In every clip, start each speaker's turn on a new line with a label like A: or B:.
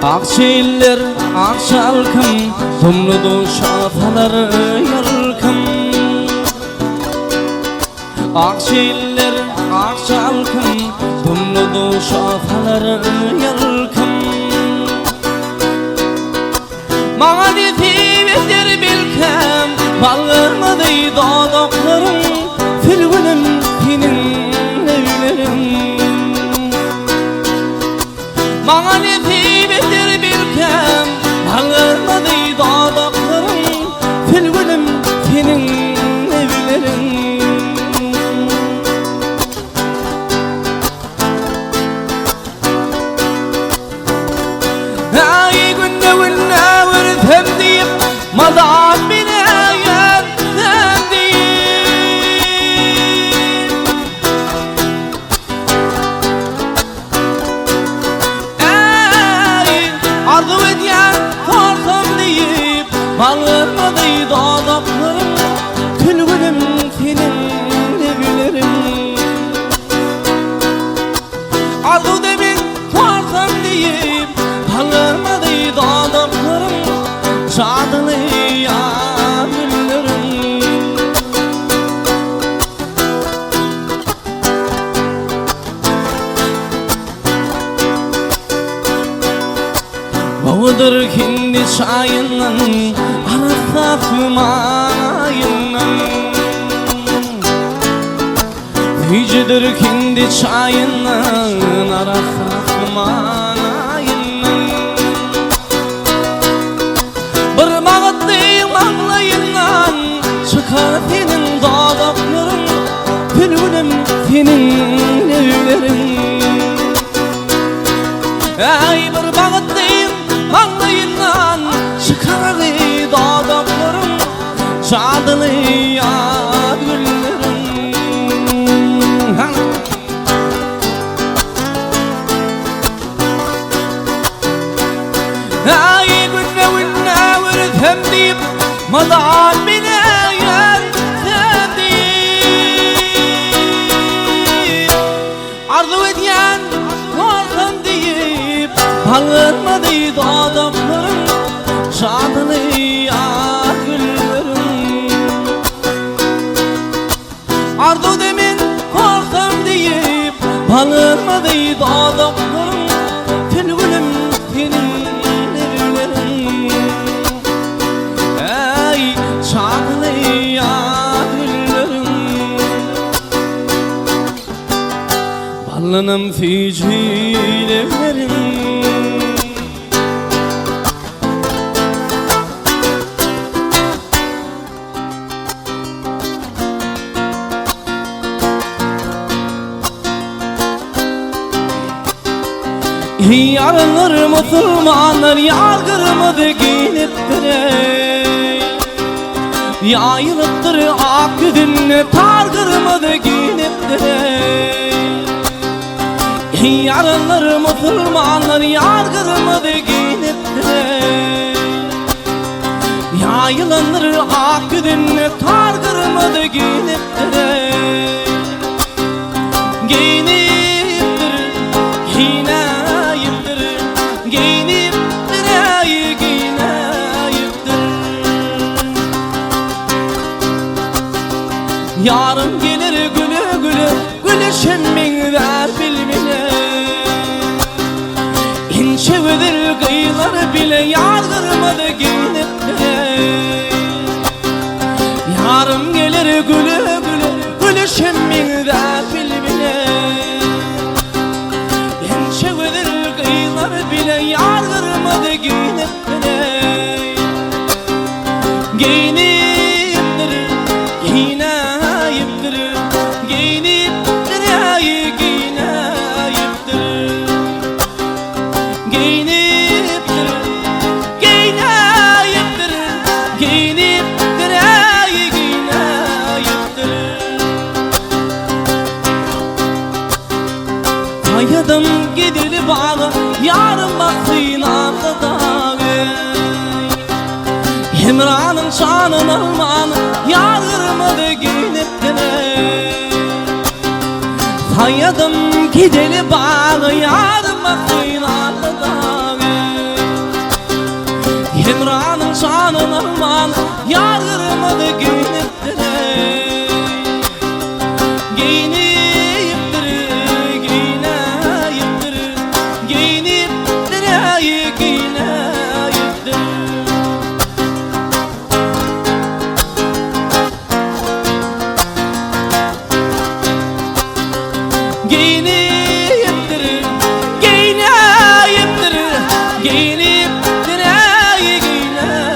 A: Akja iller, akja halkym, Dumly duşa salar ýalkym. Akja iller, akja halkym, Dumly duşa salar ýalkym. Maňa nesip eder belkäm, Bal gyrmyzy dodaklaryň, Sülgünim seniň lebleriň. Maňa nesip eder belkäm, Bal gyrmyzy dodaklaryň, Sülgünim seniň lebleriň. Aý günde-günde görsem diýip, Mazam bile ýatsam diýip. Aý, arzuw edýän sorsam diýip, Balgyrmyzy dodaklarym, Sülgünim seniň lebleriň. Arzuwda men sorsam diýip, Balgyrmyzy dodaklarym, Jadyly ýar gülleriň. Gowudyr hindi çaýyndan, Arassa maýyndan. Süýjüdir hindi çaýyndan, Arassa maýyndan. Bir bagtly maňlaýyndan, Çykar seniň dodaklaryň, Sülgünim seniň lebleriň. Äý bir bagtly maňlaýyndan, Çykar dodaklaryň, Jadyly ýaz gülleriň. Äý günde-günde görüsem diýip, Mazal bile ýörsem diýip. Arzuw edýän bolsam diýip, Balgyrmady dodaklarym, Jadyly ýaz gülleriň. Arzuwda men bolsam diýip, Balgyrmady dodaklarym, Sülgünim seniň lebleriň. Äý, jadyly ýaz gülleriň. Ballanam süýji lebleriň. Ýarlar musulmanlar ýar gyrmyzy giýnipdir eý. Ýaýylypdyr ak ýüzünde tar gyrmyzy giýnipdir eý. Ýarlar musulmanlar ýar gyrmyzy giýnipdir eý. Ýaýylandyr ak ýüzünde tar gyrmyzy giýnipdir eý. Geýnipdir, geýnäýipdir, geýnipdir eý, geýnäýipdir. Ýarym geler güle-güle, Gülüşem meňzär bilbile. Inçe gözel gyzlar bile Ýar gyrmyzy geýnipdir. Ýarym geler güle-güle, Gülüşem meňzär bilbile. Inçe gözel gyzlar bile Ýar gyrmyzy geýnipdir. Geýnipdir, geýnäýipdir, Geýnipdir, äý, geýnäýipdir. Geýnipdir, geýnäýipdir, Geýnipdir, äý, geýnäýipdir. Saýadym gideli baga, Ýarym baksyn arda dagy. Hemranyň şanyn alman, Ýar gyrmyzy geýnipdir. Saýadym gideli baga, Ýarym baksyn arda dagy. Geýnipdir, geýnipdir, geýnipdir,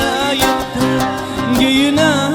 A: geýnipdir, geýnipdir.